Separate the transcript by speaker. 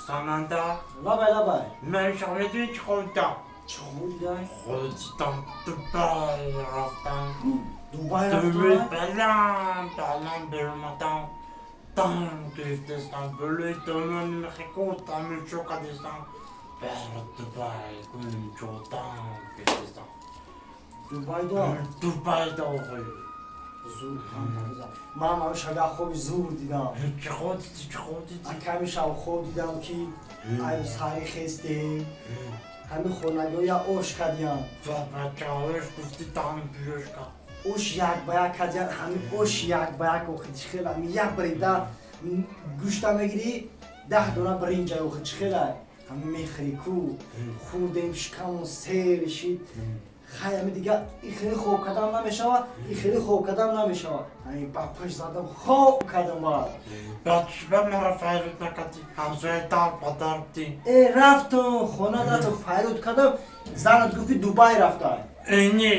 Speaker 1: Самандар.
Speaker 2: Лабай, лабай.
Speaker 1: Ман медонӣ, чӣ хоб дидам?
Speaker 2: Чӣ хоб дидай?
Speaker 1: Хоб дидам, Дубай рафтам.
Speaker 2: Дубай
Speaker 1: Дубай.
Speaker 2: Рафтай?
Speaker 1: Баланд баланд беромадам, дам гирифтастам, болои домон мехеку тамошо кардастам, бар Дубай гунҷо дам гирифтастам.
Speaker 2: Дубайда?
Speaker 1: Дубайда, охи.
Speaker 2: Зур. Ман ҳам шага хоби зур дидам.
Speaker 1: Чӣ хоб дидӣ, чӣ хоб дидӣ?
Speaker 2: Аками шав хоб дидам, ки ай сари хестем, ҳами хонагиҳо я ош кардиян.
Speaker 1: Ва бачаҳош гуфти дам биёшка.
Speaker 2: Ош як ба як кардиян, ҳами ош як ба як, охи, чӣ хел ҳами як бирида гӯшта мегирӣ, 10 дона биринҷа, охи, чӣ хелай ҳами мехӯрӣ ку. Хӯрдем, шикамон сер шид. Хай, ҳами дига и хеле хоб кардам намешава, и хеле хоб кардам намешава, ҳами ба пушт задам, хоб кардам баъд.
Speaker 1: Баъд чӣ мара файрут накардӣ? Ҳамсоя дар ба дар будӣ.
Speaker 2: Э, рафтам хона, рафтам, файрут кардам, занат гуфт, ки Дубай рафтай.
Speaker 1: Эни.